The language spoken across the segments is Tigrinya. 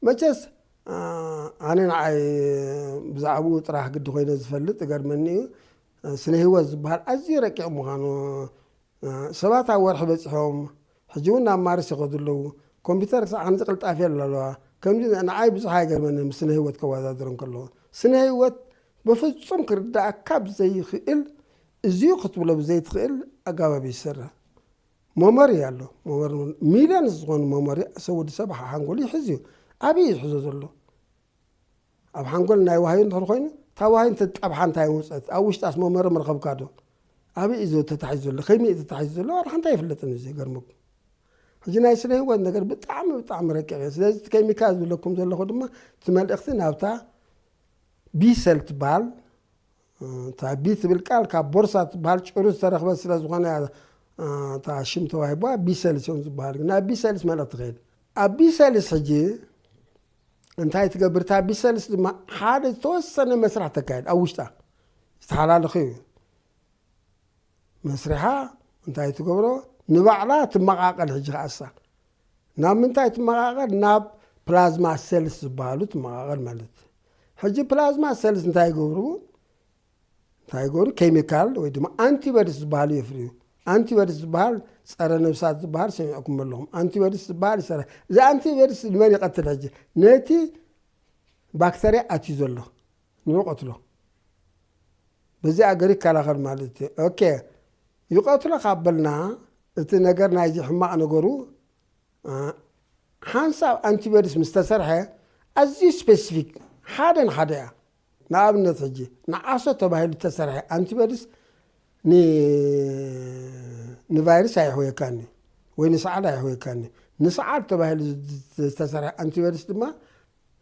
መቸስ ኣነ ንዓይ ብዛዕባኡ ጥራሕ ግዲ ኮይነ ዝፈልጥ እገርመኒ እዩ። ስነ ህይወት ዝበሃል ኣዝዩ ረቂቕ ምዃኑ ሰባት ኣብ ወርሒ በፂሖም ሕጂ እውን ናብ ማርስ ይኸዱ ኣለዉ። ኮምፒውተር ክሳዕ ክንዚ ቅልጣፊ ኣለዋ። ከምዚ ንዓይ ብዙሕ ኣይገርመንን ምስ ስነ ህይወት ከወዳድሮ እንከሎ። ስነ ህይወት ብፍጹም ክርዳኣካ ብዘይኽእል፣ እዚዩ ክትብሎ ብዘይትኽእል ኣገባብ እዩ ዝሰርሕ። መሞሪ ኣሎ። መሞሪ ሚልዮን ዝኾኑ መሞሪ ሰብ ወዲ ሰብ ሓንጎሉ ይሕዝ እዩ። ኣበይ እዩ ይሕዞ ዘሎ? ኣብ ሓንጎል ናይ ዋህዩ እንድሕር ኮይኑ፣ እታ ዋህዩ እንተጣብሓ እንታይ ውፅአት? ኣብ ውሽጣስ መሞሪ ምረኸብካ ዶ? ኣበይ እዩ ተታሒዙ ዘሎ? ከመይ እዩ ተታሒዙ ዘሎ? ዋላ ሓንቲ ኣይፍለጥን እዩ፣ ይገርመኩም። ሕጂ ናይ ስነ ህይወት ነገር ብጣዕሚ፣ ብጣዕሚ ረቂቕ እዩ። ስለዚ እቲ ኬሚካል ዝብለኩም ዘለኹ ድማ እቲ መልእኽቲ ናብታ ቢሰል ትበሃል፣ እታ ቢ ትብል ቃል ካብ ቦርሳ ትበሃል ጭሩ ዝተረኽበት ስለ ዝኾነ እያ፣ እታ ሽም ተዋሂባ ቢሰልስ እዮም ዝበሃል። ግን ናብ ቢሰልስ መልእኽቲ ትኸይድ። ኣብ ቢሰልስ ሕጂ እንታይ ትገብር? እታ ቢሰልስ ድማ ሓደ ዝተወሰነ መስርሕ ተካይድ ኣብ ውሽጣ ዝተሓላለኸ እዩ። መስርሓ እንታይ ትገብሮ? ንባዕላ ትመቓቐል። ሕጂ ከኣሳ ናብ ምንታይ ትመቓቐል? ናብ ፕላዝማ ሰልስ ዝበሃሉ ትመቓቐል ማለት እዩ። ሕጂ ፕላዝማ ሰልስ እንታይ ይገብሩ? እንታይ ይገብሩ? ኬሚካል ወይ ድማ ኣንቲበድስ ዝበሃሉ የፍርዩ። ኣንቲበድስ ዝበሃል ጸረ ነብሳት ዝበሃል ሰሚዕኩም ኣለኹም። ኣንቲበድስ ዝበሃል ይሰርሕ። እዚ ኣንቲበድስ ንመን ይቐትል? ሕጂ ነቲ ባክተርያ ኣትዩ ዘሎ ንዕኡ ቀትሎ። በዚ ኣገር ይከላኸል ማለት እዩ። ኦኬ፣ ይቐትሎ ካብ በልና እቲ ነገር ናይዚ ሕማቕ ነገሩ ሓንሳብ ኣንቲበድስ ምስ ተሰርሐ ኣዝዩ ስፔሲፊክ ሓደ ንሓደ እያ። ንኣብነት ሕጂ ንዓሶ ተባሂሉ ዝተሰርሐ ኣንቲበድስ ንቫይረስ ኣይሕወየካን እዩ ወይ ንሰዓል ኣይሕወየካን እዩ። ንሰዓል ተባሂሉ ዝተሰርሐ ኣንቲበድስ ድማ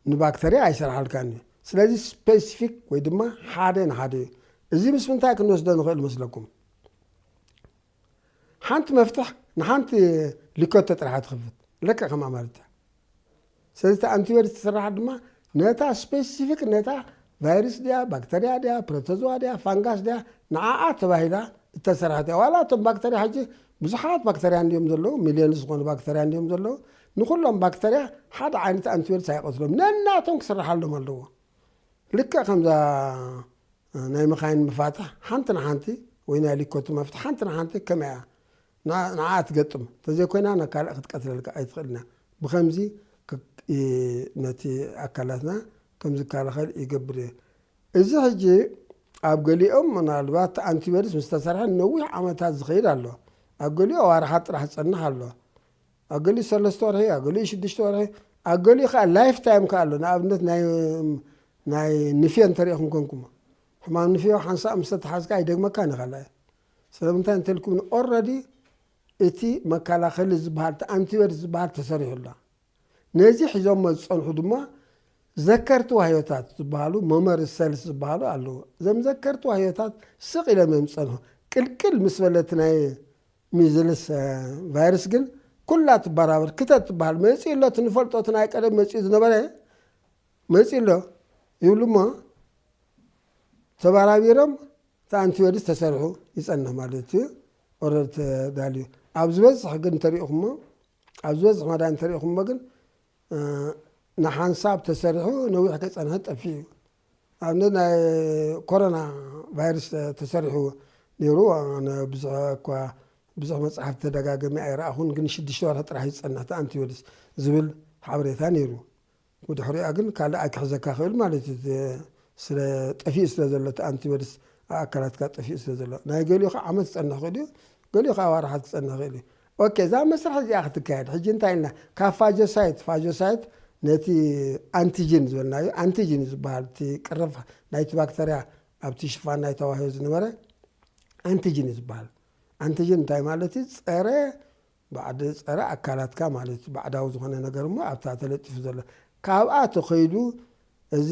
ንባክተርያ ኣይሰርሓልካን እዩ። ስለዚ ስፔሲፊክ ወይ ድማ ሓደ ንሓደ እዩ። እዚ ምስ ምንታይ ክንወስዶ ንኽእል መስለኩም? ሓንቲ መፍትሕ ንሓንቲ ሊኮቶ ጥራሕ ትኽፍት ለካ ከማ ማለት እያ። ስለዚ እቲ ኣንቲበዲ ትስራሕ ድማ ነታ ስፔሲፊክ ነታ ቫይረስ ድያ ባክተርያ ድያ ፕሮቶዝዋ ድያ ፋንጋስ ድያ ንዓኣ ተባሂላ እተሰርሐት እያ። ዋላ እቶም ባክተርያ ሕጂ ብዙሓት ባክተርያ እንዲዮም ዘለዉ፣ ሚልዮን ዝኾኑ ባክተርያ እንዲዮም ዘለዉ። ንኹሎም ባክተርያ ሓደ ዓይነት ኣንቲበዲ ኣይቀትሎም፣ ነናቶም ክስርሓሎም ኣለዎ። ልክዕ ከምዛ ናይ መኻይን መፋትሕ ሓንቲ ንሓንቲ ወይ ናይ ሊኮቲ መፍትሕ ሓንቲ ንሓንቲ ከመይ እያ ንዓ ትገጥም? ተዘይኮይና ንካልእ ክትቀትለልካ ኣይትኽእልና። ብኸምዚ ነቲ ኣካላትና ከም ዝከላኸል ይገብር እየ። እዚ ሕጂ ኣብ ገሊኦም ምናልባት ኣንቲበድስ ምስ ተሰርሐ ነዊሕ ዓመታት ዝኸይድ ኣሎ። ኣብ ገሊኦ ዋርሓት ጥራሕ ዝጸንሕ ኣሎ። ኣብ ገሊኡ ሰለስተ ወርሒ፣ ኣብ ገሊኡ ሽዱሽተ ወርሒ፣ ኣብ ገሊኡ ከዓ ላይፍ ታይም ከዓ ኣሎ። ንኣብነት ናይ ናይ ንፍዮ እንተሪኢኹም ኮንኩም ሕማም ንፍዮ ሓንሳእ ምስ ተተሓዝካ ኣይደግመካን እዩ ካልኣይ። ስለምንታይ እንተልኩም ኦረዲ እቲ መከላኸሊ ዝበሃል እቲ ኣንቲበዲ ዝበሃል ተሰሪሑ ኣሎ። ነዚ ሒዞሞ ዝፀንሑ ድማ ዘከርቲ ዋህዮታት ዝበሃሉ መመሪ ሰልስ ዝበሃሉ ኣለዎ። እዞም ዘከርቲ ዋህዮታት ስቕ ኢሎም እዮም ዝፀንሑ። ቅልቅል ምስ በለቲ ናይ ሚዝልስ ቫይረስ ግን ኩላ ትበራበር ክተት ትበሃል መፂኡ ኣሎ። እቲ ንፈልጦ እቲ ናይ ቀደም መፂኡ ዝነበረ መፂኡ ኣሎ ይብሉ እሞ ተበራቢሮም እቲ ኣንቲበዲስ ተሰሪሑ ይፀንሕ ማለት እዩ። ኦረድ ተዳልዩ ኣብ ዝበዝሕ ግን እንተሪእኹሞ ኣብ ዝበዝሕ መዳይ እንተሪእኹሞ ግን ንሓንሳብ ተሰሪሑ ነዊሕ ከይፀንሐ ጠፊኡ እዩ። ኣብነት ናይ ኮሮና ቫይረስ ተሰሪሑ ነይሩ። ኣነ ብዙሕ እኳ ብዙሕ መፅሓፍ ተደጋገሚ ኣይረኣኹን፣ ግን ሽዱሽተ ወርሒ ጥራሕ ይፀንሕ እቲ ኣንቲበዲስ ዝብል ሓበሬታ ነይሩ። ብድሕሪኣ ግን ካልእ ኣይክሕዘካ ክእል ማለት እዩ። ስለ ጠፊኡ ስለ ዘሎ እቲ ኣንቲበዲስ ኣካላትካ ጠፊኡ ስለ ዘሎ ናይ ገሊኡ ከዓ ዓመት ክፀንሕ ክእል እዩ፣ ገሊኡ ከዓ ዋርሓት ክፀንሕ ክእል እዩ። ኦኬ፣ እዛ መስርሕ እዚኣ ክትካየድ ሕጂ እንታይ ኢልና ካብ ፋጆሳይት፣ ፋጆሳይት ነቲ ኣንቲጅን ዝበልናዮ፣ ኣንቲጅን እዩ ዝበሃል፣ እቲ ቅርፍ ናይቲ ባክተርያ ኣብቲ ሽፋን ናይ ተዋህዮ ዝነበረ ኣንቲጅን እዩ ዝበሃል። ኣንቲጅን እንታይ ማለት እዩ? ጸረ ባዕዲ፣ ጸረ ኣካላትካ ማለት እዩ። ባዕዳዊ ዝኾነ ነገር እሞ ኣብታ ተለጢፉ ዘሎ፣ ካብኣ ተኸይዱ እዚ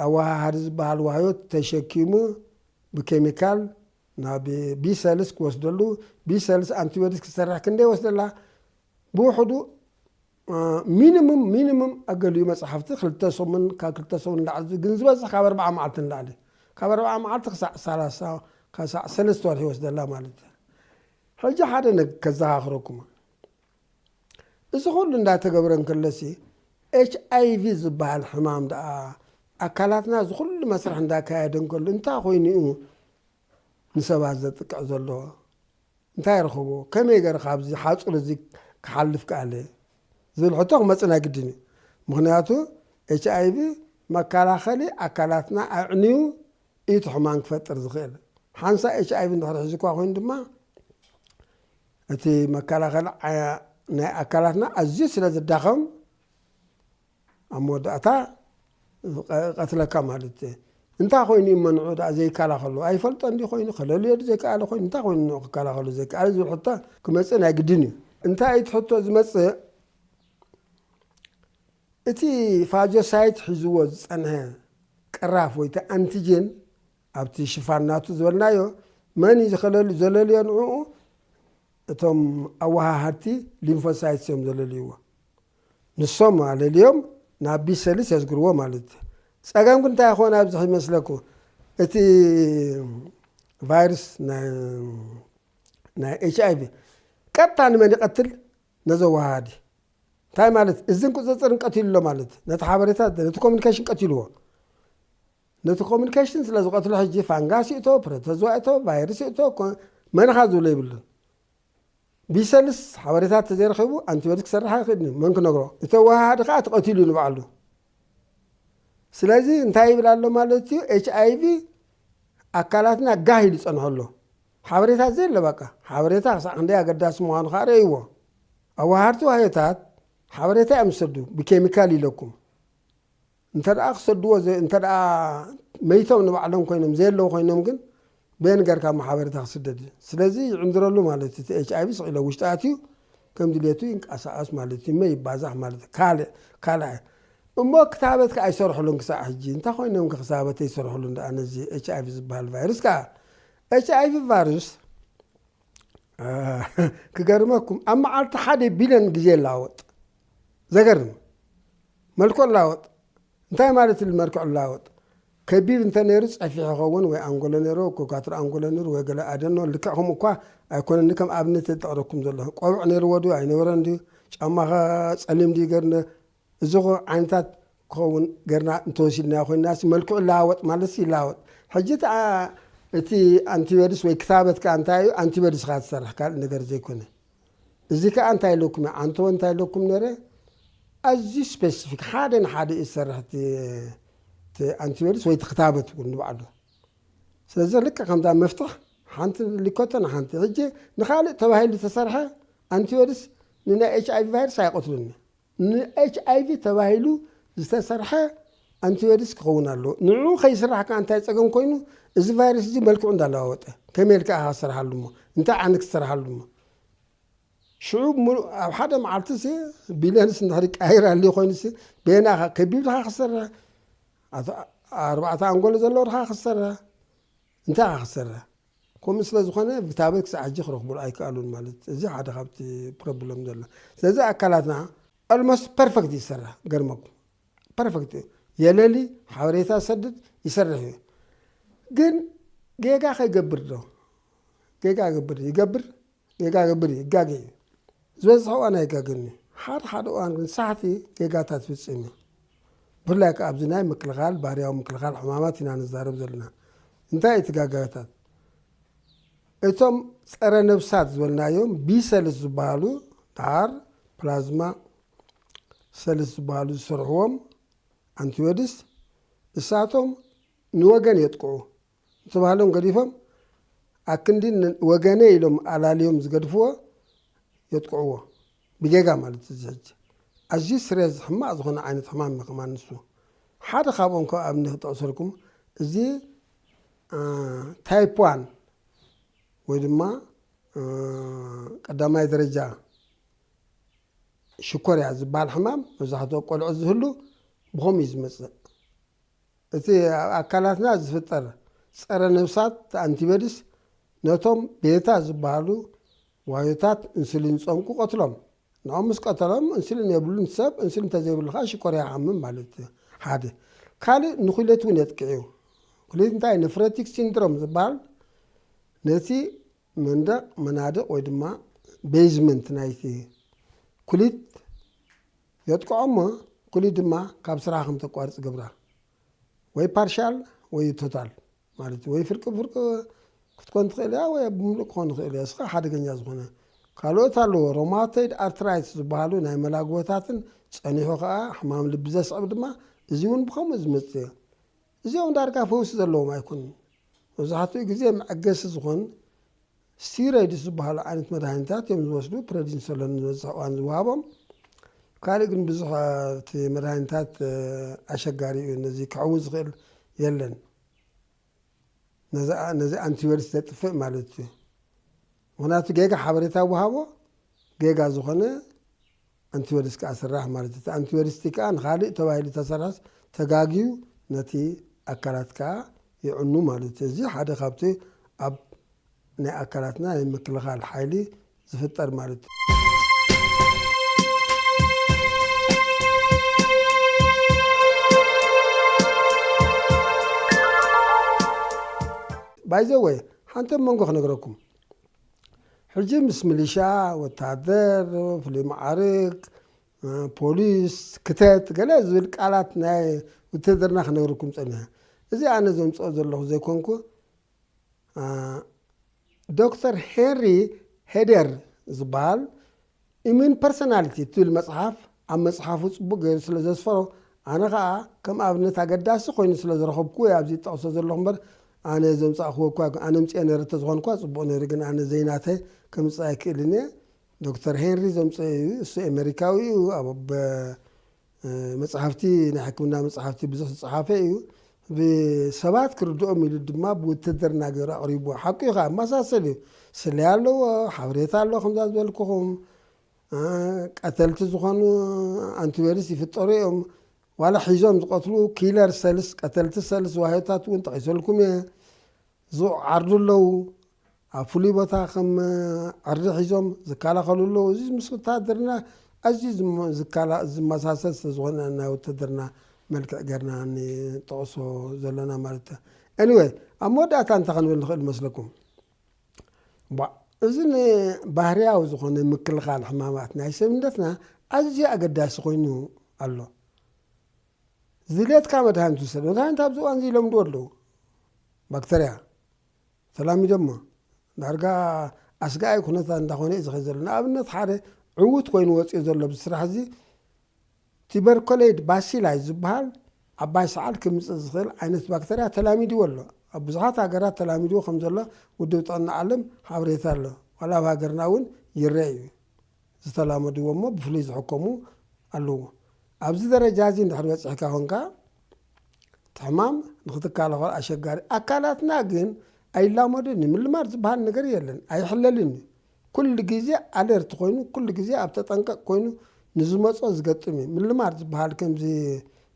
ኣወሃሃዲ ዝበሃል ዋህዮ ተሸኪሙ ብኬሚካል ናብ ቢ ሰልስ ክወስደሉ፣ ቢ ሰልስ ኣንቲቦዲስ ክሰርሕ ክንደይ ወስደላ? ብውሕዱ ሚኒሙም፣ ሚኒሙም ኣገሊኡ መፅሓፍቲ ክልተ ሰሙን፣ ካብ ክልተ ሰሙን ንላዕሊ፣ ግን ዝበዝሕ ካብ ኣርባዓ መዓልቲ ንላዕሊ፣ ካብ ኣርባዓ መዓልቲ ክሳዕ ሰላሳ፣ ክሳዕ ሰለስተ ወርሒ ይወስደላ ማለት እዩ። ሕጂ ሓደ ነገር ከዘኻኽረኩም፣ እዚ ኩሉ እንዳተገብረ እንከለሲ ኤች ኣይ ቪ ዝበሃል ሕማም ደኣ ኣካላትና እዚ ኩሉ መስርሕ እንዳካየደ እንከሎ እንታይ ኮይኑ እዩ ንሰባት ዘጥቅዕ ዘሎ? እንታይ ረኸቦ? ከመይ ገይረ ካብዚ ሓፁር እዚ ክሓልፍ ከኣለ ዝብል ሕቶ ክመፅእ ናይ ግድን እዩ። ምኽንያቱ ኤች ኣይ ቪ መከላኸሊ ኣካላትና ኣዕንዩ እዩ እቲ ሕማም ክፈጥር ዝኽእል። ሓንሳ ኤች ኣይ ቪ እንድሕር ሒዙኳ ኮይኑ ድማ እቲ መከላኸሊ ዓ-፣ ናይ ኣካላትና ኣዝዩ ስለ ዝዳኸም ኣብ መወዳእታ ቀ-፣ ቀትለካ ማለት እዩ። እንታይ ኮይኑ እዩ መንዑ ደኣ ዘይከላኸሉ? ኣይፈልጦ እንዲ ኮይኑ፣ ከለልዮ ድዩ ዘይከኣለ ኮይኑ፣ እንታይ ኮይኑ ንዑ ክከላኸሉ ዘይከኣለ ዝብል ሕቶ ክመጽእ ናይ ግድን እዩ። እንታይ እቲ ሕቶ ዝመጽእ? እቲ ፋጆሳይት ሒዝዎ ዝጸንሐ ቅራፍ ወይ እቲ ኣንቲጀን ኣብቲ ሽፋን ናቱ ዝበልናዮ መን እዩ ዝኸለሉ-፣ ዘለልዮ ንዕኡ? እቶም ኣወሃሃድቲ ሊምፎሳይትስ እዮም ዘለልይዎ። ንሶም ኣለልዮም ናብ ቢ ሰልስ የዝግርዎ ማለት እዩ። ጸገም ግን እንታይ ይኾን ኣብዚ ይመስለኩ? እቲ ቫይረስ ናይ፣ ናይ ኤች ኣይ ቪ ቀጥታ ንመን ይቐትል? ነዚ ኣወሃሃዲ። እንታይ ማለት? እዝን ቁጽጽርን ቀቲሉ ኣሎ ማለት። ነቲ ሓበሬታ፣ ነቲ ኮሚኒኬሽን ቀቲልዎ። ነቲ ኮሚኒኬሽን ስለ ዝቐትሎ ሕጂ ፋንጋስ ይእቶ፣ ፕሮቶዝዋ ይእቶ፣ ቫይረስ ይእቶ፣ ኮ-፣ መን ኢኻ ዝብሎ የብሉን። ቢ ሰልስ ሓበሬታ ተዘይረኺቡ ኣንቲባዮቲክ ክሰርሕ ኣይኽእልን እዩ። መን ክነግሮ? እቲ ኣወሃሃዲ ከዓ ተቐቲሉ እዩ ንባዕሉ። ስለዚ እንታይ ይብል ኣሎ ማለት እዩ? ኤች ኣይ ቪ ኣካላትና ጋህ ኢሉ ይጸንሖ ኣሎ። ሓበሬታ ዘየለ በቃ። ሓበሬታ ክሳዕ ክንደይ ኣገዳሲ ምዃኑ ከዓ ረእይዎ። ኣወሃሃድቲ ዋህዮታት ሓበሬታ እዮም ዝሰዱ፣ ብኬሚካል ኢለኩም። እንተ ደኣ ክሰድዎ ዘ-፣ እንተ ደኣ መይቶም ንባዕሎም ኮይኖም ዘየለዉ ኮይኖም ግን በየን ገርካ ሓበሬታ ክስደድ እዩ። ስለዚ ይዕንድረሉ ማለት እዩ። እቲ ኤች ኣይ ቪ ስቕ ኢለ ውሽጢ ኣትዩ ከም ድሌቱ ይንቀሳቐስ ማለት እዩ። እሞ ይባዛሕ ማለት እዩ። ካልእ፣ ካልኣይ እሞ ክታበት ከኣ ኣይሰርሕሉን ክሳዕ ሕጂ። እንታይ ኮይኖም ከ ክታበት ኣይሰርሕሉን ደኣ ነዚ ኤች ኣይ ቪ ዝበሃል ቫይረስ ከኣ? ኤች ኣይ ቪ ቫይረስ፣ እ፣ ክገርመኩም፣ ኣብ መዓልቲ ሓደ ቢልዮን ግዜ ይላወጥ። ዘገርም። መልክዑ ይላወጥ። እንታይ ማለት እዩ መልክዑ ይላወጥ? ከቢብ እንተ ነይሩ ጸፊሑ ይኸውን ወይ ኣንጎሎ ነይሩ፣ ኮካትር ኣንጎሎ ነይሩ ወይ ገለ ኣደኖ ልክዕ ከምኡ እኳ ኣይኮነን። ከም ኣብነት እጠቕረኩም ዘለኹ። ቆብዕ ነይርዎ ድዩ ኣይነበረን ድዩ? ጫማኸ ጸሊም ድዩ ገይሩ? እዚ ኸ ዓይነታት ክኸውን ገርና እንተወሲድናዮ ኮይንና ሲ መልክዑ ይለዋወጥ ማለት ሲ ይለዋወጥ። ሕጂ እቲ፣ አ-፣ እቲ ኣንቲበድስ ወይ ክታበት ከኣ እንታይ እዩ? ኣንቲበድስ ኸኣ ትሰርሕ ካልእ ነገር ዘይኮነ። እዚ ከኣ እንታይ ኢለኩም እየ? ኣንተወ እንታይ ኢለኩም ነይረ? ኣዝዩ ስፔሲፊክ ሓደ ንሓደ እዩ ዝሰርሕ እቲ፣ እቲ ኣንቲበድስ ወይ እቲ ክታበት እውን ንባዕሉ። ስለዚ ልክዕ ከምዛ መፍትሕ ሓንቲ ሊኮቶ ንሓንቲ። ሕጂ ንኻልእ ተባሂሉ ዝተሰርሐ ኣንቲበድስ ንናይ ኤች ኣይ ቪ ቫይረስ ኣይቐትሉን እዩ። ን ኤች ኣይ ቪ ተባሂሉ ዝተሰርሐ ኣንቲበድስ ክኸውን ኣለዎ። ንዕኡ ከይስራሕ ከኣ እንታይ ጸገም ኮይኑ፣ እዚ ቫይረስ እዚ መልክዑ እንዳለዋወጠ፣ ከመይ ኢልካ ኢኻ ክትሰርሓሉ እሞ? እንታይ ዓይነት ክትሰርሓሉ እሞ? ሽዑ ምሉእ ኣብ ሓደ መዓልቲ ሲ ቢልዮንስ እንድሕር ይቀያየር ኣልዩ ኮይኑ ሲ፣ በየና ኢኻ ከቢብ ድኻ ክትሰርሕ? ኣቶ-፣ ኣርባዕተ ኣንጎሎ ዘለዎ ድኻ ክትሰርሕ? እንታይ ኢኻ ክትሰርሕ? ከምኡ ስለ ዝኾነ ቪታሚን ክሳዕ ሕጂ ክረኽብሉ ኣይከኣሉን ማለት፣ እዚ ሓደ ካብቲ ፕሮብለም ዘሎ። ስለዚ ኣካላትና ኦልሞስት ፐርፌክት ይሰርሕ፣ ገርመኩም። ፐርፌክት እዩ። የለሊ፣ ሓበሬታ ይሰድድ፣ ይሰርሕ እዩ። ግን ጌጋ ከይገብር ዶ? ጌጋ ይገብር፣ ይገብር፣ ጌጋ ይገብር እዩ፣ ይጋገ እዩ። ዝበዝሕ እዋን ኣይጋገን እዩ። ሓደ ሓደ እዋን ግን ሳሕቲ ጌጋታት ይፍጽም እዩ። ብፍላይ ከኣ ኣብዚ ናይ ምክልኻል፣ ባህርያዊ ምክልኻል ሕማማት ኢና ንዛረብ ዘለና። እንታይ እዩ እቲ ጋጋታት? እቶም ጸረ ነብሳት ዝበልናዮም ቢ ሰልስ ዝበሃሉ፣ ደሓር ፕላዝማ ሰልስ ዝበሃሉ ዝሰርሕዎም ኣንቲቦዲስ፣ እሳቶም ንወገን የጥቅዑ። ዝተባህሎም ገዲፎም፣ ኣክንዲ ን-፣ ወገነ ኢሎም ኣላልዮም ዝገድፍዎ የጥቅዕዎ ብጌጋ ማለት እዚ ሕጂ ኣዝዩ ስሬዝ ሕማቕ ዝኾነ ዓይነት ሕማም እዩ ከማን ንሱ ሓደ ካብኦም ከም ኣብነት ክጠቕሰልኩም እዚ ታይፕ ዋን ወይ ድማ ቀዳማይ ደረጃ ሽኮርያ ዝበሃል ሕማም መብዛሕትኦ ቆልዑ ዝህሉ ብኸምኡ እዩ ዝመፅእ። እቲ ኣብ ኣካላትና ዝፍጠር ፀረ ነብሳት ኣንቲበድስ ነቶም ቤታ ዝበሃሉ ዋዮታት እንስሊን ዝፀምቁ ቀትሎም። ንኦም ምስ ቀተሎም እንስሊን የብሉን ሰብ እንስሊን እንተዘይብሉ ከዓ ሽኮርያ ይሓምም ማለት እዩ። ሓደ ካልእ ንኩሌት እውን የጥቅዕ እዩ። ኩሌት እንታይ ነፍረቲክ ሲንድሮም ዝበሃል ነቲ መንደቕ መናድቕ ወይ ድማ ቤዝመንት ናይቲ ኩሊት የጥቅዖ እሞ ኩሊት ድማ ካብ ስራኻ ከም ተቋርፅ ገብራ ወይ ፓርሻል ወይ ቶታል ማለት ወይ ፍርቂ ፍርቂ ክትኮን ትኽእል እያ ወይ ብምሉእ ክኾን ይኽእል እያ እስኻ ሓደገኛ ዝኾነ ካልኦት ኣለዎ ሮማቶይድ ኣርትራይትስ ዝበሃሉ ናይ መላግቦታትን ፀኒሑ ከዓ ሕማም ልቢ ዘስዕብ ድማ እዚ እውን ብከምኡ ዝመፅእ እዩ እዚኦም ዳርጋ ፈውሲ ዘለዎም ኣይኮኑን መብዛሕትኡ ግዜ መዐገሲ ዝኾን ስቲሮይድስ ዝበሃሉ ዓይነት መድሃኒታት እዮም ዝወስዱ ፕረዲንሶሎን ዝበዝሕ እዋን ዝወሃቦም ካልእ ግን ብዙሕ እቲ መድሃኒታት ኣሸጋሪ እዩ ነዚ ክዕው ዝኽእል የለን ነዚ ኣንቲበድስ ዘጥፍእ ማለት እዩ ምክንያቱ ጌጋ ሓበሬታ ወሃቦ ጌጋ ዝኾነ ኣንቲበድስ ከዓ ስራሕ ማለት እዩ ኣንቲበድስ ከዓ ንካሊእ ተባሂሉ ተሰራስ ተጋግዩ ነቲ ኣካላት ከዓ ይዕኑ ማለት እዩ እዚ ሓደ ካብቲ ኣብ ናይ ኣካላትና ናይ ምክልኻል ሓይሊ ዝፍጠር ማለት እዩ ባይዘወይ ሓንቲ መንጎ ክነግረኩም ሕጂ ምስ ሚሊሻ ወታደር ፍሉይ መዓርግ ፖሊስ ክተት ገለ ዝብል ቃላት ናይ ውትድርና ክነግረኩም ፀኒሐ እዚ ኣነ ዘምፅኦ ዘለኹ ዘይኮንኩ ዶክተር ሄንሪ ሄደር ዝበሃል ኢሚን ፐርሶናሊቲ እትብል መፅሓፍ ኣብ መፅሓፉ ፅቡቅ ገይሩ ስለ ዘስፈሮ ኣነ ከዓ ከም ኣብነት ኣገዳሲ ኮይኑ ስለ ዝረኸብኩ ኣብዚ ጠቕሶ ዘለኹ እምበር ኣነ ዘምፃእክዎ እኳ ኣነ ምፅአ ነረ ተዝኾንኳ ፅቡቅ ነይሩ ግን ኣነ ዘይናተ ከምፅእ ኣይክእልን እየ ዶክተር ሄንሪ ዘምፅአ እዩ እሱ ኣሜሪካዊ እዩ ኣብ መፅሓፍቲ ናይ ሕክምና መፅሓፍቲ ብዙሕ ዝፀሓፈ እዩ ብሰባት ክርድኦም ኢሉ ድማ ብውትድርና ገይሩ ኣቕሪቡ ሓቁ እዩ ከዓ መሳሰል እዩ ስለያ ኣለዎ ሓበሬታ ኣለዎ ከምዛ ዝበልኩኹም ቀተልቲ ዝኾኑ ኣንቲበርስ ይፍጠሩ እዮም ዋላ ሒዞም ዝቀትሉ ኪለር ሰልስ ቀተልቲ ሰልስ ዋህዮታት እውን ጠቂሰልኩም እየ ዝዓርዱ ኣለዉ ኣብ ፍሉይ ቦታ ከም ዕርዲ ሒዞም ዝከላኸሉ ኣለዉ እዚ ምስ ወታደርና ኣዝዩ ዝመሳሰል ስለዝኾነ ናይ ወታደርና መልክዕ ገርና ንጠቕሶ ዘለና ማለት እዩ anyway ኣብ መወዳእታ እንታይ ክንብል ንኽእል መስለኩም እዚ ንባህርያዊ ዝኾነ ምክልኻል ሕማማት ናይ ሰብነትና ኣዝዩ ኣገዳሲ ኮይኑ ኣሎ ዝድልየትካ መድሃኒት ውሰድ መድሃኒት ኣብዚ እዋን እዚ ይለምድዎ ኣለዉ ባክተርያ ተላሚዶሞ ዳርጋ ኣስጋኣይ ኩነታት እንዳኾነ እዩ ዝኸ ዘሎ ንኣብነት ሓደ ዕዉት ኮይኑ ወፅኡ ዘሎ ብስራሕ እዚ ቲበርኮሌድ ባሲላይ ዝበሃል ዓባይ ሰዓል ክምፅእ ዝኽእል ዓይነት ባክተርያ ተላሚድዎ ኣሎ ኣብ ብዙሓት ሃገራት ተላሚድዎ ከም ዘሎ ውድብ ጥዕና ዓለም ሓበሬታ ኣሎ ዋላ ኣብ ሃገርና እውን ይረአ እዩ ዝተላመድዎ እሞ ብፍሉይ ዝሕከሙ ኣለዎ ኣብዚ ደረጃ እዚ እንድሕር በፂሕካ ኮንካ እቲ ሕማም ንክትከላኸል ኣሸጋሪ ኣካላትና ግን ኣይላመዱን ምልማድ ዝበሃል ነገር የለን ኣይሕለልን እዩ ኩሉ ግዜ ኣለርት ኮይኑ ኩሉ ግዜ ኣብ ተጠንቀቅ ኮይኑ ንዝመፆ ዝገጥም እዩ ምልማድ ዝበሃል ከምዚ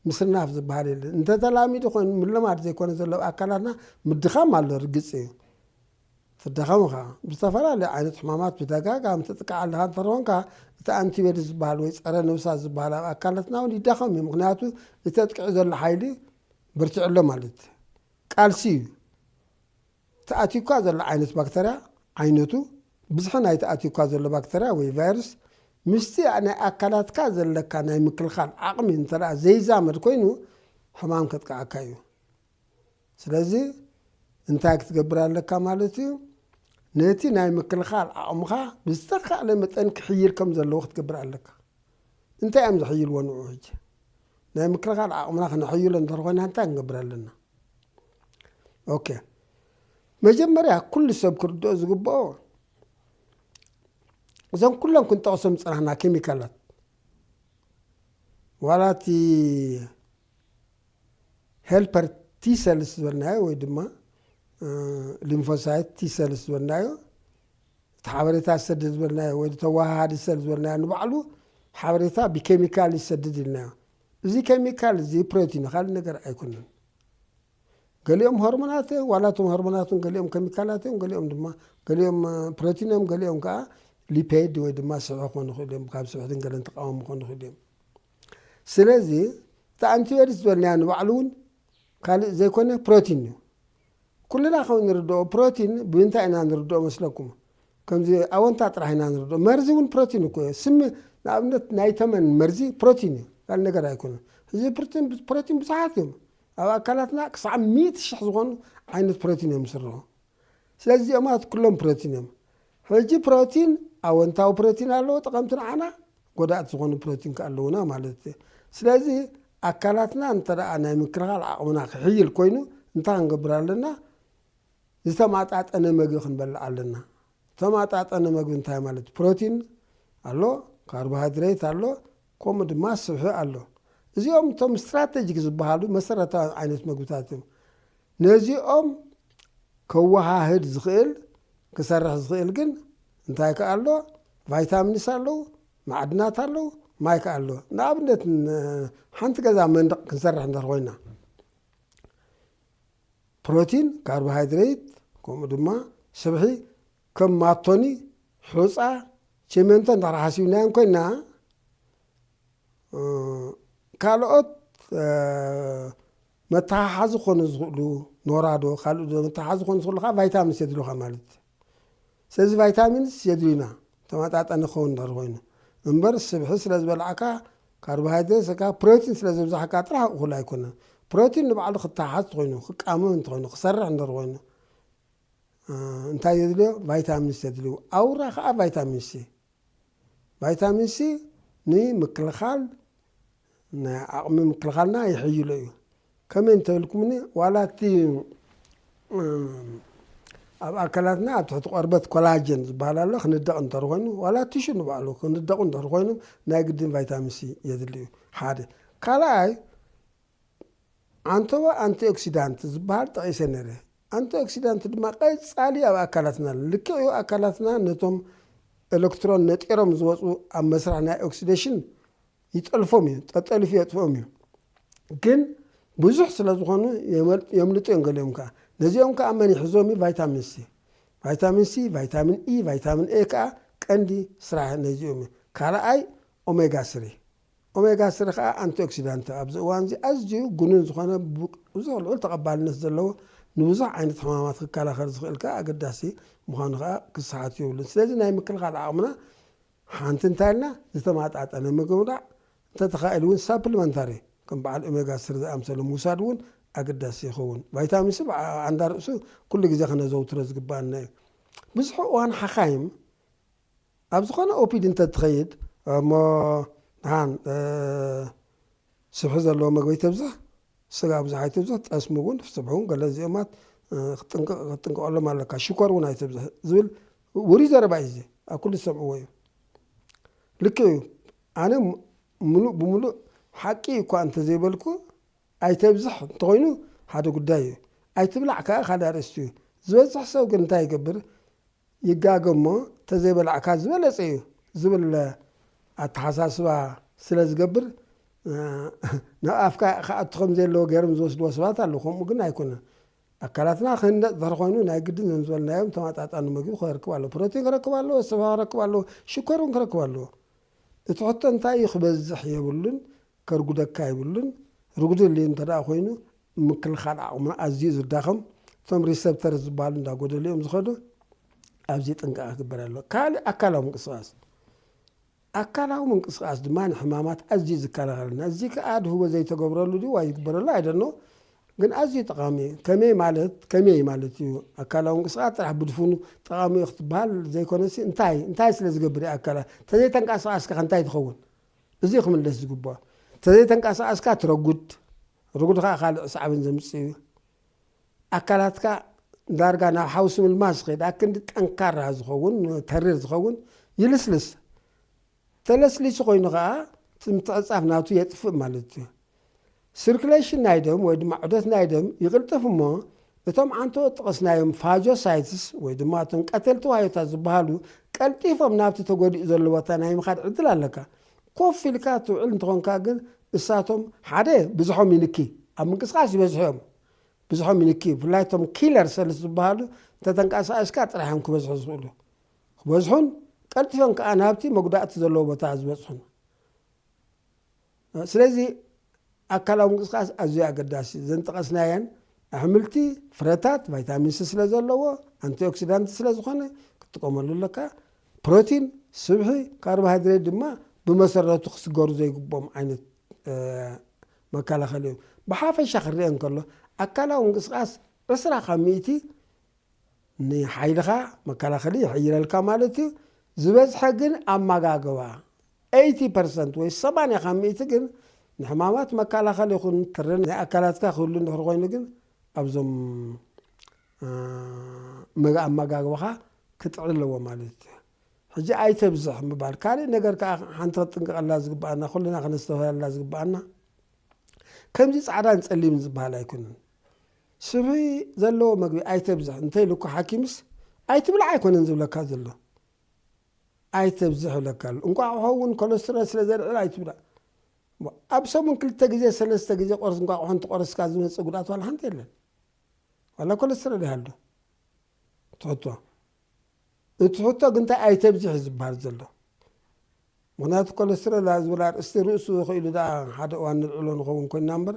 ምስናፍ ዝበሃል የለን እንተተላሚዱ ኮይኑ ምልማድ ዘይኮነ ዘለዎ ኣካላትና ምድኻም ኣሎ ርግፅ እዩ ትዳኸም ኢኻ ብዝተፈላለዩ ዓይነት ሕማማት ብተጋጋሚ ትጥቃዕ ኣለኻ እንተኾንካ እቲ ኣንቲበዲ ዝበሃል ወይ ፀረ ነብሳት ዝበሃል ኣብ ኣካላትና እውን ይዳኸም እዩ ምክንያቱ እቲ ኣጥቂዑ ዘሎ ሓይሊ በርቲዑ ኣሎ ማለት ቃልሲ እዩ ተኣትዩካ ዘሎ ዓይነት ባክተርያ ዓይነቱ ብዝሒ ናይ ተኣትዩካ ዘሎ ባክተርያ ወይ ቫይረስ ምስቲ ናይ ኣካላትካ ዘለካ ናይ ምክልኻል ዓቕሚ እንተ ዘይዛመድ ኮይኑ ሕማም ከጥቃዓካ እዩ ስለዚ እንታይ ክትገብር ኣለካ ማለት እዩ ነቲ ናይ ምክልኻል ዓቕምኻ ብዝተኻእለ መጠን ክሕይል ከም ዘለዎ ክትገብር ኣለካ እንታይ እዮም ዝሕይልዎ ንዑ ሕጂ ናይ ምክልኻል ዓቕምና ክነሕይሎ እንተኾይና እንታይ ክንገብር ኣለና ኦኬ መጀመርያ ኩሉ ሰብ ክርድኦ ዝግብኦ እዞም ኩሎም ክንጠቕሶም ዝጸናሕና ኬሚካላት፣ ዋላ እቲ ሄልፐር ቲ ሰልስ ዝበልናዮ ወይ ድማ ሊምፎሳይት ቲ ሰልስ ዝበልናዮ፣ እቲ ሓበሬታ ዝሰድድ ዝበልናዮ ወይ ተወሃሃዲ ሰል ዝበልናዮ ንባዕሉ ሓበሬታ ብኬሚካል ይሰድድ ኢልናዮ። እዚ ኬሚካል እዚ ፕሮቲን ካልእ ነገር ኣይኮነን። ገሊኦም ሆርሞናት እዮም፣ ዋላ እቶም ሆርሞናት እውን ገሊኦም ኬሚካላት እዮም፣ ገሊኦም ድማ ገሊኦም ፕሮቲን እዮም፣ ገሊኦም ከዓ ሊፔድ ወይ ድማ ስብሒ ክኾኑ ይኽእሉ እዮም፣ ካብ ስብሕትን ገለን ተቃወሙ ክኾኑ ይኽእሉ እዮም። ስለዚ እቲ ኣንቲበዲ ዝበልናዮ ንባዕሉ እውን ካልእ ዘይኮነ ፕሮቲን እዩ። ኩልና ከም ንርድኦ ፕሮቲን ብምንታይ ኢና ንርድኦ መስለኩም? ከምዚ ኣወንታ ጥራሕ ኢና ንርድኦ። መርዚ እውን ፕሮቲን እኮ እዩ። ስሚ ንኣብነት ናይ ተመን መርዚ ፕሮቲን እዩ፣ ካልእ ነገር ኣይኮነን። እዚ ፕሮቲን ብዙሓት እዮም። ኣብ ኣካላትና ክሳዕ ሚእቲ ሽሕ ዝኾኑ ዓይነት ፕሮቲን እዮም ዝስርሑ። ስለዚ እዚኦማት ኩሎም ፕሮቲን እዮም። ሕጂ ፕሮቲን ኣወንታዊ ፕሮቲን ኣለዎ፣ ጠቐምቲ ንዓና፣ ጎዳእቲ ዝኾኑ ፕሮቲን ከ ኣለዉና ማለት እዩ። ስለዚ ኣካላትና እንተ ደኣ ናይ ምክልኻል ዓቕምና ክሕይል ኮይኑ እንታይ ክንገብር ኣለና? ዝተማጣጠነ መግቢ ክንበልዕ ኣለና። ዝተማጣጠነ መግቢ እንታይ ማለት? ፕሮቲን ኣሎ፣ ካርቦሃይድሬት ኣሎ፣ ከምኡ ድማ ስብሒ ኣሎ። እዚኦም እቶም ስትራቴጂክ ዝበሃሉ መሰረታዊ ዓይነት መግብታት እዮም። ነዚኦም ከወሃህድ ዝኽእል፣ ክሰርሕ ዝኽእል ግን እንታይ ከኣ ኣሎ? ቫይታሚንስ ኣለዉ፣ ማዕድናት ኣለዉ፣ ማይ ከኣ ኣሎ። ንኣብነት ሓንቲ ገዛ መንደቕ ክንሰርሕ እንድሕር ኮይና ፕሮቲን፣ ካርቦሃይድሬት፣ ከምኡ ድማ ስብሒ ከም ማቶኒ፣ ሑፃ፣ ቸመንቶ እንድሕር ሓሲብናዮም ኮይና፣ ካልኦት መተሓሓዚ ክኾኑ ዝኽእሉ ኖራዶ ካልእ መተሓሓዚ ክኾኑ ዝኽእሉ ከዓ ቫይታሚንስ የድልዩኻ ማለት እዩ። ስለዚ ቫይታሚንስ የድልዩና ተመጣጣኒ ክኸውን እንድሕር ኮይኑ እምበር ስብሒ ስለ ዝበላዕካ ካርቦሃይድሬት ስካ ፕሮቲን ስለ ዘብዛሕካ ጥራሕ እኹል ኣይኮነን። ፕሮቲን ንባዕሉ ክተሓሓዝ እንተኾይኑ ክቃመም እንተኾይኑ ክሰርሕ እንድሕር ኮይኑ እንታይ የድልዮ? ቫይታሚን ሲ የድልዩ። ኣውራ ከዓ ቫይታሚን ሲ። ቫይታሚን ሲ ንምክልኻል ናይ ዓቕሚ ምክልኻልና ይሕይሎ እዩ። ከመይ እንተልኩምኒ ዋላ እቲ ኣብ ኣካላትና ኣብ ትሕቲ ቆርበት ኮላጀን ዝበሃል ኣሎ ክንደቕ እንተር ኮይኑ ዋላ ቲሹ ንባዕሉ ክንደቑ እንተር ኮይኑ ናይ ግድን ቫይታሚን ሲ የድሊ እዩ። ሓደ ካልኣይ ኣንቶባ ኣንቲኦክሲዳንት ዝበሃል ጠቒሰ ነይረ። ኣንቲኦክሲዳንት ድማ ቀጻሊ ኣብ ኣካላትና ኣሎ። ልክዕ እዩ ኣካላትና ነቶም ኤሌክትሮን ነጢሮም ዝወፁ ኣብ መስርሕ ናይ ኦክሲዴሽን ይጠልፎም እዩ፣ ጠጠሊፉ የጥፍኦም እዩ። ግን ብዙሕ ስለ ዝኾኑ የምልጡ እዮም ገሊኦም ከዓ። ነዚኦም ከዓ መን ይሕዞም እዩ? ቫይታሚን ሲ። ቫይታሚን ሲ፣ ቫይታሚን ኢ፣ ቫይታሚን ኤ ከዓ ቀንዲ ስራሕ ነዚኦም እዩ። ካልኣይ ኦሜጋ ስሪ። ኦሜጋ ስሪ ከዓ ኣንቲኦክሲዳንት ኣብዚ እዋን እዚ ኣዝዩ ጉኑን ዝኾነ ብዙሕ ልዑል ተቐባልነት ዘለዎ ንብዙሕ ዓይነት ሕማማት ክከላኸል ዝኽእል ከዓ ኣገዳሲ ምዃኑ ከዓ ክሰሓት የብሉን። ስለዚ ናይ ምክልኻል ዓቕምና ሓንቲ እንታይ ኢልና ዝተማጣጠነ ምግብና እንተተኻኢሉ እውን ሳፕሊመንታሪ ከም በዓል ኦሜጋ ስሪ ዝኣምሰሉ ምውሳድ እውን ኣገዳሲ ይኸውን። ቫይታሚን ሲ ብዓንዳ ርእሱ ኩሉ ግዜ ከነዘውትሮ ዝግባአና እዩ። ብዙሕ እዋን ሓኻይም ኣብ ዝኾነ ኦፒድ እንተትኸይድ እሞ ንሓን ስብሒ ዘለዎ መግቢ ተብዝሕ፣ ስጋ ብዙሕ ኣይተብዝሕ፣ ጠስሚ እውን ስብሒ እውን ገለ እዚኦማት ክትጥንቀቐሎም ኣለካ። ሽኮር እውን ኣይተብዝሕ ዝብል ውሪ ዘረባ እዩ። እዚ ኣብ ኩሉ ዝሰምዕዎ እዩ። ልክዕ እዩ። ኣነ ምሉእ ብምሉእ ሓቂ እኳ እንተዘይበልኩ ኣይተብዝሕ እንተኾይኑ ሓደ ጉዳይ እዩ። ኣይትብላዕ ከዓ ካልእ ኣርእስቲ እዩ። ዝበዝሕ ሰብ ግን እንታይ ይገብር? ይጋገ እሞ ተዘይበላዕካ ዝበለጸ እዩ ዝብል ኣተሓሳስባ ስለ ዝገብር ናብ ኣፍካ ክኣቱ ከም ዘለዎ ገይሮም ዝወስድዎ ሰባት ኣለዉ። ከምኡ ግን ኣይኮነን። ኣካላትና ክህነፅ ድሕሪ ኮይኑ ናይ ግድን ዘም ዝበልናዮም ተመጣጣኒ ምግቢ ክረክብ ኣለዎ። ፕሮቲን ክረክብ ኣለዎ፣ ስብሒ ክረክብ ኣለዎ፣ ሽኮር እውን ክረክብ ኣለዎ። እቲ ሕቶ እንታይ እዩ ክበዝሕ የብሉን፣ ከርጉደካ የብሉን። ርጉድል እንተ ደኣ ኮይኑ ምክልኻል ዓቕሙና ኣዝዩ ዝዳኸም፣ እቶም ሪሰፕተር ዝበሃሉ እንዳጎደሉ እዮም ዝኸዱ። ኣብዚ ጥንቃቐ ክግበር ኣለዎ። ካልእ ኣካላዊ ምንቅስቓስ፣ ኣካላዊ ምንቅስቓስ ድማ ንሕማማት ኣዝዩ ዝከላኸልና። እዚ ከኣ ድህቦ ዘይተገብረሉ ድዩ ወይ ይግበረሉ ኣይደኖ፣ ግን ኣዝዩ ጠቓሚ እዩ። ከመይ ማለት ከመይ ማለት እዩ? ኣካላዊ ምንቅስቓስ ጥራሕ ብድፉኑ ጠቓሚ እዩ ክትበሃል ዘይኮነሲ እንታይ እንታይ ስለ ዝገብር እዩ ኣካላት? ተዘይተንቀሳቐስካ እንታይ ትኸውን? እዚ ክምለስ ዝግባኦ። ተዘይተንቀሳቐስካ ትረጉድ፣ ረጉድ ከዓ ካልእ ሳዕብን ዘምፅእ እዩ። ኣካላትካ ዳርጋ ናብ ሓውሲ ምልማስ ዝኸይድ ኣክንዲ ጠንካራ ዝኸውን ተሪር ዝኸውን ይልስልስ። ተለስሊሱ ኮይኑ ከዓ እቲ ምትዕፃፍ ናቱ የጥፍእ ማለት እዩ። ሲርኩሌሽን ናይ ደም ወይ ድማ ዑደት ናይ ደም ይቕልጥፍ እሞ እቶም ዓንተወት ጠቐስናዮም ፋጆሳይትስ ወይ ድማ እቶም ቀተልቲ ዋህዮታት ዝበሃሉ ቀልጢፎም ናብቲ ተጎዲኡ ዘሎ ቦታ ናይ ምኻድ ዕድል ኣለካ። ኮፍ ኢልካ ትውዕል እንተኾንካ ግን እሳቶም ሓደ ብዝሖም ይንኪ፣ ኣብ ምንቅስቃስ ይበዝሑ እዮም። ብዝሖም ይንኪ፣ ብፍላይ እቶም ኪለር ሰልስ ዝበሃሉ እንተተንቀሳቂስካ ጥራሕ እዮም ክበዝሑ ዝኽእሉ። ክበዝሑን ቀልጢፎም ከዓ ናብቲ መጉዳእቲ ዘለዎ ቦታ ዝበፅሑን። ስለዚ ኣካላዊ ምንቅስቃስ ኣዝዩ ኣገዳሲ እዩ። ዘንጠቐስናየን ኣሕምልቲ፣ ፍረታት ቫይታሚን ሲ ስለ ዘለዎ፣ ኣንቲኦክሲዳንት ስለ ዝኾነ ክትጥቀመሉ ኣለካ። ፕሮቲን፣ ስብሒ፣ ካርቦሃይድሬት ድማ ብመሰረቱ ክስገሩ ዘይግብኦም ዓይነት መከላኸሊ እዮም። ብሓፈሻ ክርአ እንከሎ ኣካላዊ ምንቅስቃስ ዕስራ ካብ ሚእቲ ንሓይልኻ መከላኸሊ ይሕይለልካ ማለት እዩ። ዝበዝሐ ግን ኣመጋግባ፣ ኤይቲ ፐርሰንት ወይ ሰማንያ ካብ ሚእቲ ግን ንሕማማት መከላኸሊ ይኹን ትርን ናይ ኣካላትካ ክህሉ እንድሕር ኮይኑ ግን ኣብዞም መ ኣመጋግባኻ ክጥዕል ኣለዎ ማለት እዩ። ሕጂ ኣይተብዝሕ ምባል ካልእ ነገር ከዓ ሓንቲ ክትጥንቀቐላ ዝግብኣና ኩልና ክነስተውህለላ ዝግብኣና ከምዚ ፃዕዳን ፀሊምን ዝበሃል ኣይኮነን። ስብሒ ዘለዎ መግቢ ኣይተብዝሕ እንተኢሉ እኮ ሓኪምስ ኣይትብላዕ ኣይኮነን ዝብለካ ዘሎ። ኣይተብዝሕ ይብለካ ኣሎ። እንቋቑሖ እውን ኮለስትሮል ስለ ዘልዕል ኣይትብላዕ። ኣብ ሰሙን ክልተ ግዜ ሰለስተ ግዜ ቆርስ እንቋቑሖ እንትቆረስካ ዝመፅእ ጉድኣት ዋላ ሓንቲ የለን። ዋላ ኮለስትሮል ይሃሉ ትሕቶ እቲ ሕቶ ግን እንታይ ኣይተብዝሕ ዝበሃል ዘሎ። ምክንያቱ ኮለስትሮል ዝብል ኣርእስቲ ርእሱ ክኢሉ ደኣ ሓደ እዋን ንልዕሎ ንኸውን ኮይና እምበር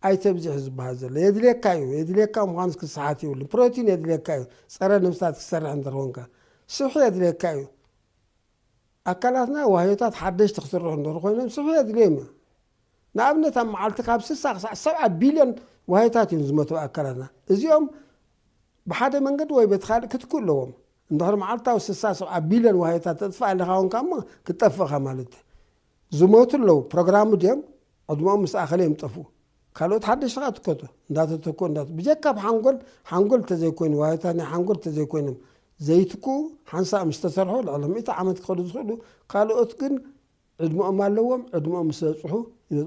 ኣይተብዝሕ ዝበሃል ዘሎ። የድልየካ እዩ። የድልየካ ምዃኑ ክሰሓት ይብሉ። ፕሮቲን የድልየካ እዩ። ፀረ ነብሳት ክሰርሕ እንተኾንካ ስብሒ የድልየካ እዩ። ኣካላትና ዋህዮታት ሓደሽቲ ክስርሑ እንድሕር ኮይኖም ስብሒ የድልዮም እዩ። ንኣብነት ኣብ መዓልቲ ካብ ስሳ ክሳዕ ሰብዓ ቢልዮን ዋህዮታት እዮም ዝመቱ ኣካላትና። እዚኦም ብሓደ መንገዲ ወይ በቲ ካልእ ክትክኡ ኣለዎም። እንድሕር መዓልታዊ ስሳ ሰብዓ ቢልዮን ዋህዮታት ተጥፍእ ኣለኻ ኮንካ እሞ ክትጠፍእኻ ማለት እዩ። ዝሞቱ ኣለዉ ፕሮግራሙ ድዮም ዕድመኦም ምስ ኣኸለ እዮም ጠፍኡ። ካልኦት ሓደሽቲ ከዓ ትከቱ እንዳተተኩ እንዳ ብጀካ ብ ሓንጎል ሓንጎል ተዘይኮይኑ ዋህዮታት ናይ ሓንጎል ተዘይኮይኖም ዘይትክኡ ሓንሳእ ምስ ተሰርሑ ልዕሊ ሚእቲ ዓመት ክኸዱ ዝኽእሉ ካልኦት ግን ዕድመኦም ኣለዎም። ዕድመኦም ምስ በፅሑ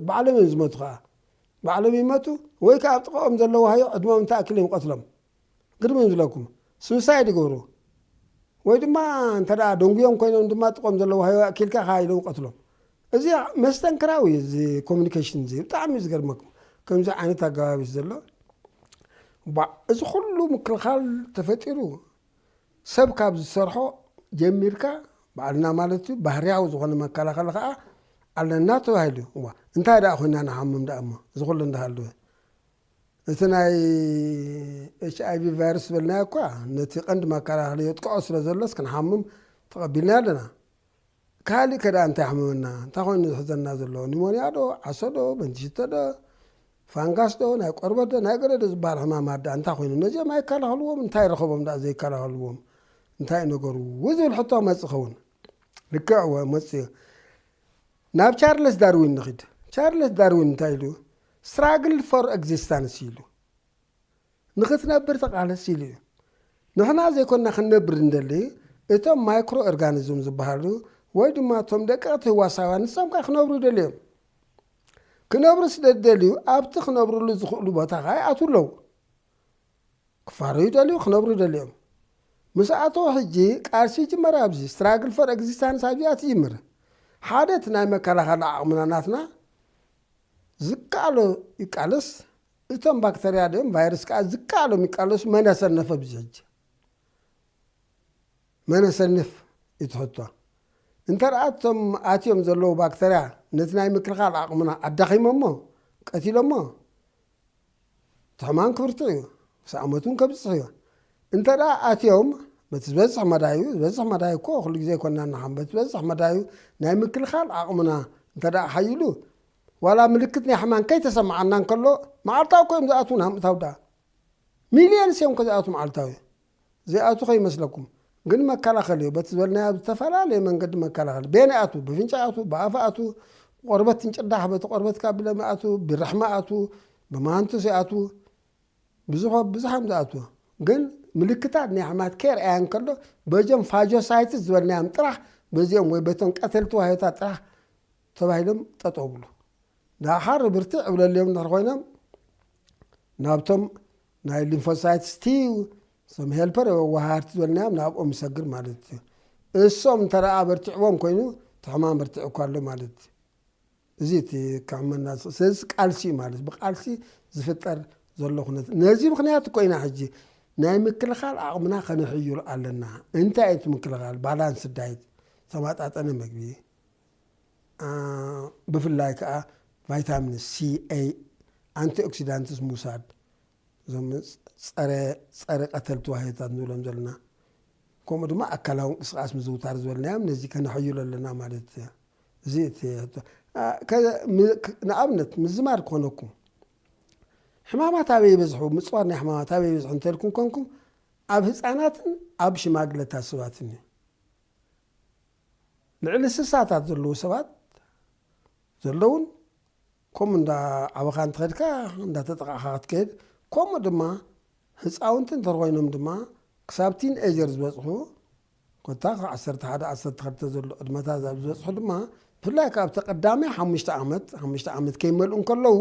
ባዕሎም እዮም ዝመቱ ከዓ ባዕሎም ይመቱ ወይ ከዓ ኣብ ጥቕኦም ዘለዉ ሃዮ ዕድመኦም እንተኣክል እዮም ቀትሎም ግድም እዮም ዝለኩም ስውሳይድ ይገብሩ ወይ ድማ እንተ ደንጉዮም ኮይኖም ድማ ጥቕኦም ዘለዉ ሃዮ ኣኪልካ ከዓ ኢሎም ቀትሎም። እዚ መስተንክራዊ እዚ ኮሚኒኬሽን እዚ ብጣዕሚ እዩ ዝገርመኩም። ከምዚ ዓይነት ኣገባብ እዩ ዘሎ። ባ- እዚ ኩሉ ምክልኻል ተፈጢሩ ሰብ ካብ ዝሰርሖ ጀሚርካ ባዕልና ማለት እዩ ባህርያዊ ዝኾነ መከላኸሊ ከዓ ኣለና ተባሂሉ። እዋ እንታይ ደኣ ኮይና ንሓምም ደኣ እሞ እዚ ኩሉ እንዳሃለወ እቲ ናይ ኤች ኣይ ቪ ቫይረስ ዝበልናዮ እኳ ነቲ ቀንዲ መከላኸሊ የጥቅዖ ስለ ዘሎስ ክንሓምም ተቐቢልና ኣለና። ካልእ ከ ደኣ እንታይ ሓመመና እንታይ ኮይኑ ዝሕዘና ዘሎ ኒሞንያ ዶ ዓሶ ዶ መንቲሽቶ ዶ ፋንጋስ ዶ ናይ ቆርበት ዶ ናይ ገለ ዶ ዝበሃል ሕማማት ደኣ እንታይ ኮይኑ ነዚኦም ኣይከላኸልዎም እንታይ ረኸቦም ደኣ ዘይከላኸልዎም እንታይ እዩ ነገሩ ዝብል ሕቶ መጽእ ኸውን። ልክዕ ወ መጽእ እዩ። ናብ ቻርለስ ዳርዊን ንኺድ። ቻርለስ ዳርዊን እንታይ ኢሉ? ስትራግል ፎር ኤግዚስታንስ ኢሉ። ንኽትነብር ተቓለስ ኢሉ እዩ። ንሕና ዘይኮንና ክንነብር እንደሊ እቶም ማይክሮ ኦርጋኒዝም ዝበሃሉ ወይ ድማ እቶም ደቀቕቲ ህዋሳውያን ንሶም ከዓ ክነብሩ ይደልዮም። ክነብሩ ስለ ዝደልዩ ኣብቲ ክነብርሉ ዝኽእሉ ቦታ ከዓ ይኣትዉ ኣለዉ። ክፋረዩ ይደልዩ ክነብሩ ይደልዮም። ምስ ኣተዉ ሕጂ ቃልሲ ይጅመር ኣብዚ ስትራግል ፎር ኤግዚስታንስ ኣብዚኣ ትጅምር። ሓደ እቲ ናይ መከላኸሊ ዓቕምና ናትና ዝከኣሎ ይቃለስ። እቶም ባክተርያ ድም ቫይረስ ከዓ ዝከኣሎም ይቃለሱ። መን ኣሰነፈ ብዚ ሕጂ? መን ኣሰንፍ እዩ ትሕቶ። እንተ ደኣ እቶም ኣትዮም ዘለዉ ባክተርያ ነቲ ናይ ምክልኻል ዓቕምና ኣዳኺሞሞ ቀቲሎሞ እቲ ሕማም ክብርትዕ እዩ። ክሳዕ ሞት እውን ከብፅሕ እዩ። እንተ ደኣ ኣትዮም በቲ ዝበዝሕ መዳዩ ዝበዝሕ መዳዩ እኮ ኩሉ ግዜ ኮና ንሓም በቲ ዝበዝሕ መዳዩ ናይ ምክልኻል ዓቕምና እንተ ደኣ ሓይሉ ዋላ ምልክት ናይ ሕማም ከይተሰማዓና እንከሎ መዓልታዊ እኮ እዮም ዝኣትዉ ናብ ምእታው ደኣ ሚልዮንስ እዮም ከ ዝኣትዉ መዓልታዊ። ዘይኣትዉ ከይመስለኩም። ግን መከላኸሊ እዩ። በቲ ዝበልናዮ ኣብ ዝተፈላለየ መንገዲ መከላኸሊ። በየናይ ኣትዉ? ብፍንጫ ኣትዉ፣ ብኣፍ ኣትዉ፣ ቆርበት ትንጭዳሕ፣ በቲ ቆርበት ካብ ብለም ኣትዉ፣ ብርሕሚ ኣትዉ፣ ብማንቱስ ይኣትዉ። ብዙሖ ብዙሓም ዝኣትዉ። ግን ምልክታት ናይ ሕማት ከይርኣያ እንከሎ በዞም ፋጆሳይትስ ዝበልናዮም ጥራሕ በዚኦም ወይ በቶም ቀተልቲ ዋህዮታት ጥራሕ ተባሂሎም ጠጠው ብሉ። ደሓር ብርትዕ እብለልዮም እንድሕር ኮይኖም ናብቶም ናይ ሊምፎሳይትስ ቲ ዩ፣ ሶም ሄልፐር ወሃርቲ ዝበልናዮም ናብኦም ይሰግር ማለት እዩ። እሶም እንተ ደኣ በርቲዕዎም ኮይኑ እቲ ሕማም በርቲዑ እኳ ኣሎ ማለት እዩ። እዚ እቲ ክሕመና ዝ-፣ ስለዚ ቃልሲ እዩ ማለት ብቃልሲ ዝፍጠር ዘሎ ኩነት። ነዚ ምክንያት እኮ ኢና ሕጂ ናይ ምክልኻል ዓቕምና ከነሕይሉ ኣለና። እንታይ እዩ እቲ ምክልኻል? ባላንስ ዳይት፣ ዝተመጣጠነ ምግቢ፣ አ፣ ብፍላይ ከዓ ቫይታሚን ሲ፣ ኤ፣ ኣንቲኦክሲዳንትስ ምውሳድ፣ እዞም ጸረ፣ ጸረ ቀተልቲ ዋህዮታት ንብሎም ዘለና፣ ከምኡ ድማ ኣካላዊ እንቅስቃስ ምዝውታር ዝበልናዮም ነዚ ከነሐይሉ ኣለና ማለት እዩ። እዚ እቲ ሕቶ። አ፣ ከ-፣ ም-፣ ክ-፣ ንኣብነት ምዝማር ክኾነኩም፣ ሕማማት ኣበይ ይበዝሑ፣ ምጽዋር ናይ ሕማማት ኣበይ ይበዝሑ እንተልኩም ኮንኩም፣ ኣብ ህፃናትን ኣብ ሽማግለታት ሰባትን እዩ። ልዕሊ ስሳታት ዘለዉ ሰባት ዘለውን፣ ከምኡ እንዳ ዓበኻ እንትኸድካ እንዳተጠቃዕካ ክትከይድ፣ ከምኡ ድማ ህፃውንቲ እንተር ኮይኖም ድማ ክሳብ ቲን ኤጀር ዝበፅሑ፣ ኮታ ካብ ዓሰርተ ሓደ ዓሰርተ ክልተ ዘሎ ዕድመታት ኣብ ዝበፅሑ ድማ፣ ብፍላይ ካብ እቲ ቀዳማይ ሓሙሽተ ዓመት፣ ሓሙሽተ ዓመት ከይመልኡ እንከለዉ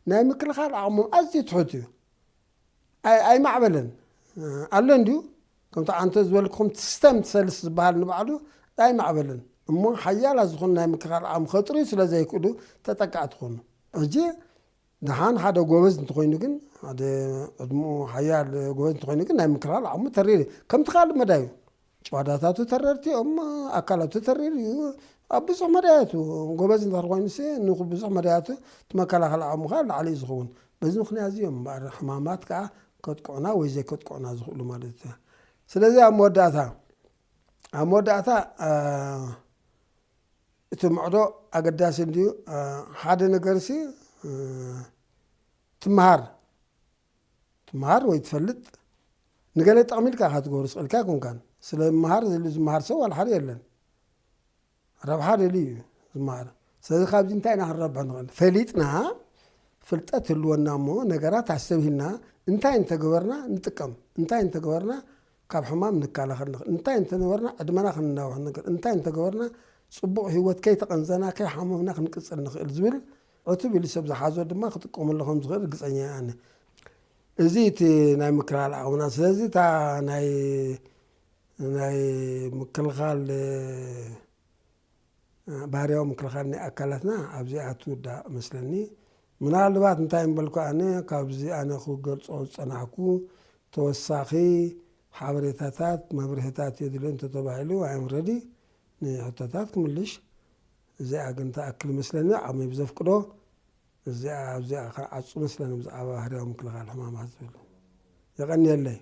ናይ ምክልኻል ዓቕሞም ኣዝዩ ትሑት እዩ። ኣይ-፣ ኣይማዕበለን ኣሎ እንድዩ። ከምቲ ኣንተ ዝበልኩም ስስተም ሰልስ ዝበሃል ንባዕሉ ኣይማዕበለን። እሞ ሓያላት ዝኾኑ ናይ ምክልኻል ዓቕሚ ከጥርዩ ስለ ዘይክእሉ ተጠቃዕቲ ኾኑ። ሕጂ ደሓን ሓደ ጎበዝ እንተኾይኑ ግን፣ ሓደ ዕድመኡ ሓያል ጎበዝ እንተኾይኑ ግን ናይ ምክልኻል ዓቕሙ ተሪር እዩ። ከምቲ ካልእ መዳይ እዩ። ጭዋዳታቱ ተረርቲ እዮም፣ ኣካላቱ ተሪር እዩ። ኣብ ብዙሕ መዳያቱ ጎበዝ እንድሕር ኮይኑሲ ንብዙሕ መዳያቱ እቲ መከላኸሊ ዓቕሙ ከዓ ላዕሊ እዩ ዝኸውን። በዚ ምኽንያት እዚ እዮም እምበኣር ሕማማት ከዓ ከጥቅዑና ወይ ዘይከጥቅዑና ዝኽእሉ ማለት እዩ። ስለዚ ኣብ መወዳእታ፣ ኣብ መወዳእታ፣ አ፣ እቲ ምዕዶ ኣገዳሲ እንድዩ። አ፣ ሓደ ነገርሲ፣ እ፣ ትምሃር፣ ትምሃር ወይ ትፈልጥ፣ ንገለ ጠቕሚ ኢልካ ኢኻ ትገብሮ፣ ስቕ ኢልካ ኣይኮንካን። ስለ ምምሃር ዝል-፣ ዝምሃር ሰብ ዋላ ሓደ የለን። ረብሓ ደልዩ እዩ ዝምሃር። ስለዚ ካብዚ እንታይ ኢና ክንረብሕ ንኽእል? ፈሊጥና ፍልጠት ህልወና እሞ ነገራት ኣስተብሂልና እንታይ እንተገበርና ንጥቀም፣ እንታይ እንተገበርና ካብ ሕማም ንከላኸል ንኽእል፣ እንታይ እንተገበርና ዕድመና ክንናውሕ ንኽእል፣ እንታይ እንተገበርና ጽቡቕ ህይወት ከይተቐንዘና ከይሓመምና ክንቅጽል ንኽእል ዝብል ዕቱብ ኢሉ ሰብ ዝሓዞ ድማ ክጥቀመሉ ከም ዝኽእል ርግጸኛ እየ ኣነ። እዚ እቲ ናይ ምክልኻል ዓቕምና። ስለዚ እታ ናይ፣ ናይ ምክልኻል፣ እ፣ ባህርያዊ ምክልኻል ናይ ኣካላትና ኣብዚኣ ትውዳእ መስለኒ። ምናልባት እንታይ እምበልኩ ኣነ ካብዚ ኣነ ክገልጾ ዝጸናሕኩ ተወሳኺ ሓበሬታታት፣ መብርህታት የድልዮ እንተተባሂሉ፣ I am ready ንሕቶታት ክምልሽ። እዚኣ ግን ትኣክል ይመስለኒ፣ ዓቕመይ ብዘፍቅዶ እዚኣ፣ ኣብዚኣ ክዓጹ መስለኒ ብዛዕባ ባህርያዊ ምክልኻል ሕማማት ዝብል። የቐንየለይ።